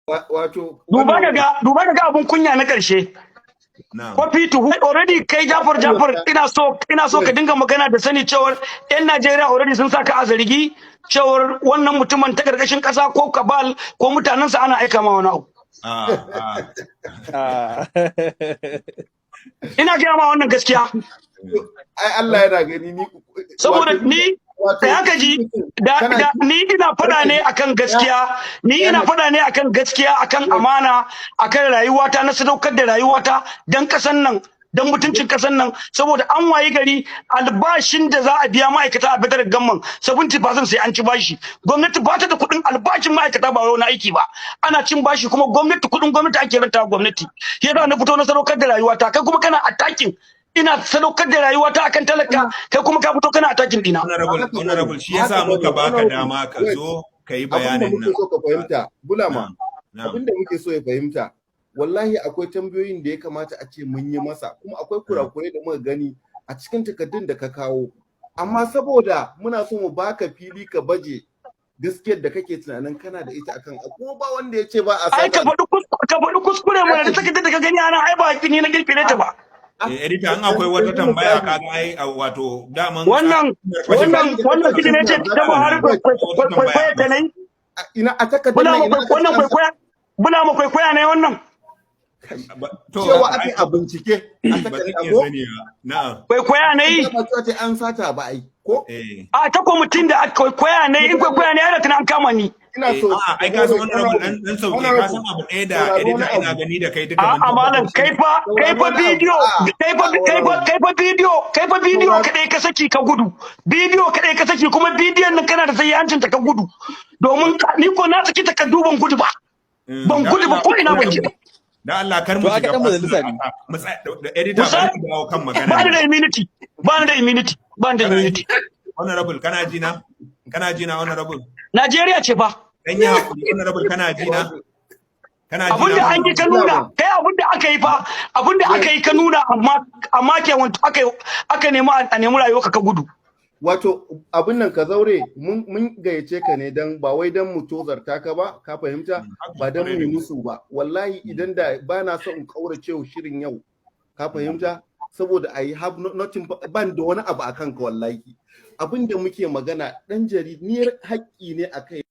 Wato Duba ka ga abun kunya na ƙarshe. Na'am. Copy to who already. Kai Jafar, Jafar, ina so ka dinga magana da sani cewar yan Najeriya already sun saka a zargi cewar wannan mutumin ta karkashin kasa ko cabal ko mutanensa ana aika ma wani abu. Ah, ah. Ah. Ina gaya ma wannan gaskiya. Ai Allah yana gani ni. Saboda wato ni wato da haka ji da kana da ni ina faɗa ne akan gaskiya, ni ina faɗa ne akan gaskiya, akan amana, akan rayuwata. Na sadaukar da rayuwata dan kasan nan, dan mutuncin kasan nan, saboda an wayi gari albashin da za a biya ma'aikata a federal government, 70% sai an ci bashi. Gwamnati ba ta da kuɗin albashin ma'aikata, ba wai wani aiki ba, ana cin bashi kuma gwamnati, kuɗin gwamnati ake ranta gwamnati. Yasa na fito na sadaukar da rayuwata. Kai kuma kana attacking. Ina sadaukar da rayuwata akan talaka, kai kuma ka fito kana attacking dina. Honorable, Haka bane. honorable, shi yasa Haka muka bane. baka Honorable, dama ka wait. zo ka yi Abin da bayanin muke nan. so ka fahimta, Bulama, Na'am. Na'am. abin da muke so ya fahimta, wallahi akwai tambayoyin da ya kamata a ce mun yi masa, kuma akwai kurakurai da muka gani a cikin takardun da ka kawo, amma saboda muna so mu baka fili ka baje gaskiyar da kake tunanin kana da ita akan, kuma ba wanda ya ce ba a Ai ka sata. faɗi kuskure, ka faɗi kuskure mana. Da takardar da ka gani ana, ai ba ni na kirkire ta ba. Eh, editor, in akwai wata tambaya, kaga ai wato daman Wannan shi ne ce ta Buhari kwaikwaya ta nayi. Ina a takardar Bula nan, ma ina aka ce wannan an kwaikwaya, bula ma kwaikwaya ne wannan. To cewa aka yi a bincike a ba zan takarda iya ko sani ba. Na'am. Kwaikwaya ne yi. Ba cewa ce an sata ba ai, ko? Eh. A ta kwamitin da aka kwaikwaya ne, in kwaikwaya ne ai da tana an kama ni. Ina so A'a, ai ka san honorable, dan sauke, ka san abu ɗaya da editor, ina gani da kai duka mun A'a malam, tabbatar. kai fa bidiyo, kai fa bidiyo kadai ka saki ka gudu. Bidiyo kadai ka saki, kuma bidiyon nan kana da sahihancin ta ka gudu. Domin ni ko na saki takardu, ban gudu ba. Ban gudu ba, ko ina ban je ba. Dan Allah kar mu To, aka shiga dan majalisa ne. Mu tsaya da editor, bari mu dawo kan magana. Ba ni da immunity, ba ni da immunity, ba ni da immunity. Honorable, kana ji na? Kana ji na, honorable? Najeriya ce fa. Dan yi hakuri, honorable, kana ji na? Kana ji Abin da na? an yi ka nuna, kai abin da aka yi fa, abin da aka yi ka nuna, amma ke wanda aka nemi a nemi rayuwarka ka gudu. Wato abin nan, ka zaure, mun gayyace ka ne dan ba wai dan mu tozarta ka ba, ka fahimta, ba dan mu yi musu ba. Wallahi idan da ba na son in kaurace wa shirin yau, ka fahimta, saboda I have nothing, ban da wani abu akan ka. Wallahi abin da muke magana, dan jaridniyar haƙƙi ne a kai.